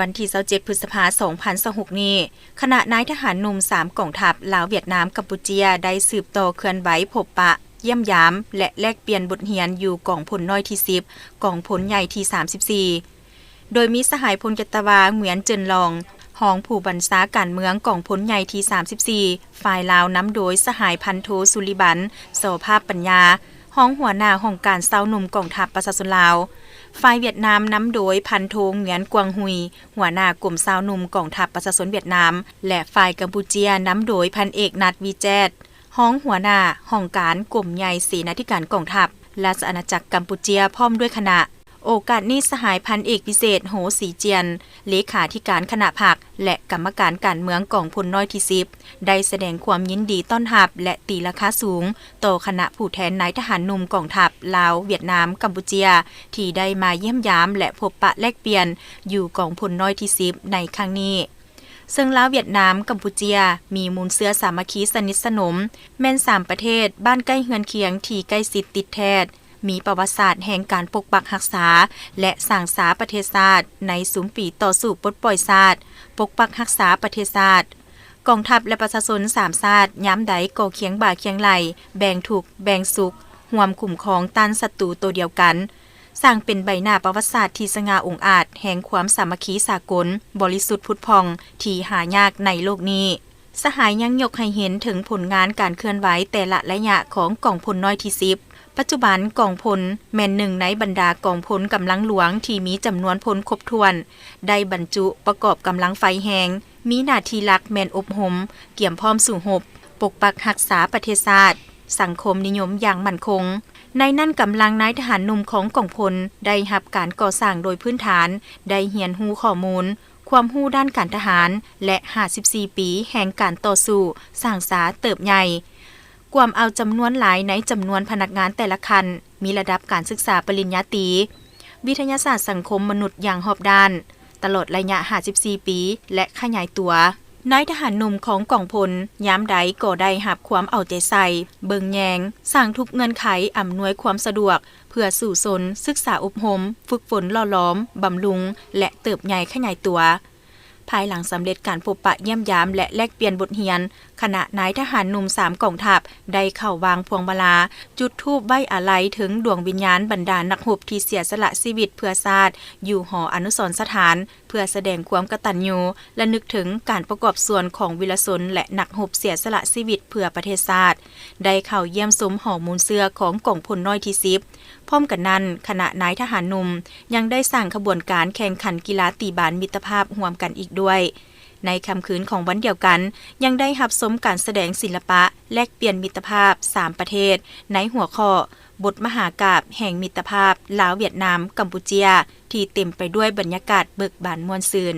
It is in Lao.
ວັນທີຊາວເຈັດ ພຶດສະພາ ສອງພັນຊາວຫົກນີ້, ຄະນະນາຍທະຫານໜຸ່ມສາມກອງທັບ ລາວ, ຫວຽດນາມ, ກຳປູເຈຍ ໄດ້ສືບຕໍ່ເຄື່ອນໄຫວ ພົບປະ, ຢ້ຽມຢາມ ແລະ ແລກປ່ຽນບົດຮຽນຢູ່ກອງພົນນ້ອຍທີສິບ ກອງພົນໃຫຍ່ທີສາມສິບສີ່ ໂດຍມີສະຫາຍພົນຈັດຕະວາ ຫງວຽນ ເຈິນລອງ ຮອງຜູ້ບັນຊາການເມືອງກອງພົນໃຫຍ່ທີສາມສິບສີ່ ຝ່າຍລາວນຳໂດຍສະຫາຍພັນໂທ ສຸລິບັນ ສໍພາບປັນຍາ ຮອງຫົວໜ້າຫ້ອງການຊາວໜຸ່ມກອງທັບປະຊາຊົນລາວ, ຝ່າຍຫວຽດນາມນຳໂດຍພັນໂທ ຫງວຽນ ກວາງຮຸຍ ຫົວໜ້າກົມຊາວໜຸ່ມກອງທັບປະຊາຊົນຫວຽດນາມ ແລະ ຝ່າຍກຳປູເຈຍນຳໂດຍພັນເອກ ນັດ ວີແຈດ ຮອງຫົວໜ້າຫ້ອງການກົມໃຫຍ່ເສນາທິການກອງທັບ ລາຊະອານາຈັກກຳປູເຈຍ ພ້ອມດ້ວຍຄະນະ. ໂອກາດນີ້ ສະຫາຍພັນເອກພິເສດ ໂຮ ສີຈຽນ ເລຂາທິການຄະນະພັກ ແລະ ກຳມະການການເມືອງກອງພົນນ້ອຍທີສິບ ໄດ້ສະແດງຄວາມຍິນດີຕ້ອນຮັບ ແລະ ຕີລາຄາສູງຕໍ່ຄະນະຜູ້ແທນນາຍທະຫານໜຸ່ມກອງທັບລາວ, ຫວຽດນາມ, ກຳປູເຈຍ ທີ່ໄດ້ມາຢ້ຽມຢາມ ແລະ ພົບປະແລກປ່ຽນຢູ່ກອງພົນນ້ອຍທີສິບໃນຄັ້ງນີ້. ເຊິ່ງລາວ, ຫວຽດນາມ, ກຳປູເຈຍ ມີມູນເຊື້ອສາມັກຄີສະໜິດສະໜົມ, ແມ່ນສາມປະເທດບ້ານໃກ້ເຮືອນຄຽງທີ່ໃກ້ຊິດຕິດແທດ, ມີປະຫວັດສາດແຫ່ງການປົກປັກຮັກສາ ແລະ ສ້າງສາປະເທດຊາດໃນຊຸມປີຕໍ່ສູ້ປົດປ່ອຍຊາດ, ປົກປັກຮັກສາປະເທດຊາດ. ກອງທັບ ແລະ ປະຊາຊົນສາມຊາດຍາມໃດກໍຄຽງບ່າຄຽງໄຫຼ່, ແບ່ງທຸກແບ່ງສຸກ, ຮ່ວມຄຸ້ມຄອງຕ້ານສັດຕູໂຕດຽວກັນ, ສ້າງເປັນໃບໜ້າປະຫວັດສາດທີ່ສະຫງ່າອົງອາດແຫ່ງຄວາມສາມັກຄີສາກົນບໍລິສຸດຜຸດຜ່ອງທີ່ຫາຍາກໃນໂລກນີ້. ສະຫາຍຍັງຍົກໃຫ້ເຫັນເຖິງຜົນງານການເຄື່ອນໄຫວແຕ່ລະໄລຍະຂອງກອງພົນນ້ອຍທີສິບ. ປັດຈຸບັນກອງພົນແມ່ນໜຶ່ງໃນບັນດາກອງພົນກຳລັງຫຼວງທີ່ມີຈຳນວນພົນຄົບຖ້ວນ, ໄດ້ບັນຈຸປະກອບກຳລັງໄຟແຮງ, ມີໜ້າທີ່ຫຼັກແມ່ນອົບຮົມ, ກຽມພ້ອມສູ້ຮົບ, ປົກປັກຮັກສາປະເທດຊາດ, ສັງຄົມນິຍົມຢ່າງໝັ້ນຄົງ. ໃນນັ້ນກຳລັງນາຍທະຫານໜຸ່ມຂອງກອງພົນໄດ້ຮັບການກໍ່ສ້າງໂດຍພື້ນຖານ, ໄດ້ຮຽນຮູ້ຂໍ້ມູນ, ຄວາມຮູ້ດ້ານການທະຫານ ແລະ ຫ້າສິບສີ່ປີແຫ່ງການຕໍ່ສູ້ສ້າງສາເຕີບໃຫຍ່, ກວມເອົາຈຳນວນຫຼາຍໃນຈຳນວນພະນັກງານແຕ່ລະຂັ້ນ, ມີລະດັບການສຶກສາປະລິນຍາຕີ, ວິທະຍາສາດສັງຄົມມະນຸດຢ່າງຮອບດ້ານ, ຕະຫຼອດໄລຍະຫ້າສິບສີ່ປີ ແລະ ຂະຫຍາຍຕົວ. ນາຍທະຫານໜຸ່ມຂອງກອງພົນຍາມໃດກໍໄດ້ຮັບຄວາມເອົາໃຈໃສ່, ເບິ່ງແຍງ, ສ້າງທຸກເງື່ອນໄຂອຳນວຍຄວາມສະດວກ ເພື່ອສູ້ຊົນ, ສຶກສາອົບຮົມ, ຝຶກຝົນຫຼໍ່ຫຼອມ, ບຳລຸງ ແລະ ເຕີບໃຫຍ່ຂະຫຍາຍຕົວ. ພາຍຫຼັງສຳເລັດການພົບປະຢ້ຽມຢາມ ແລະ ແລກປ່ຽນບົດຮຽນ, ຄະນະນາຍທະຫານໜຸ່ມສາມກອງທັບໄດ້ເຂົ້າວາງພວງມາລາ, ຈຸດທູບໄວ້ອາໄລເຖິງດວງວິນຍານບັນດານັກຮົບທີ່ເສຍສະຫຼະຊີວິດເພື່ອຊາດ ຢູ່ຫໍອະນຸສອນສະຖານ ເພື່ອສະແດງຄວາມກະຕັນຍູ ລະນຶກເຖິງການປະກອບສ່ວນຂອງວີລະຊົນ ແລະ ນັກຮົບເສຍສະຫຼະຊີວິດເພື່ອປະເທດຊາດ, ໄດ້ເຂົ້າຢ້ຽມຊົມຫໍມູນເຊື້ອຂອງກອງພົນນ້ອຍທີສິບ. ພ້ອມກັນນັ້ນ, ຄະນະນາຍທະຫານໜຸ່ມຍັງໄດ້ສ້າງຂະບວນການແຂ່ງຂັນກິລາຕີບານມິດຕະພາບຮ່ວມກັນອີກດ້ວຍ. ໃນຄ່ຳຄືນຂອງວັນດຽວກັນ, ຍັງໄດ້ຮັບຊົມການສະແດງສິລະປະແລກປ່ຽນມິດຕະພາບສາມປະເທດ ໃນຫົວຂໍ້ ບົດມະຫາກາບແຫ່ງມິດຕະພາບລາວ-ຫວຽດນາມ-ກຳປູເຈຍ ທີ່ເຕັມໄປດ້ວຍບັນຍາກາດເບີກບານມ່ວນຊື່ນ.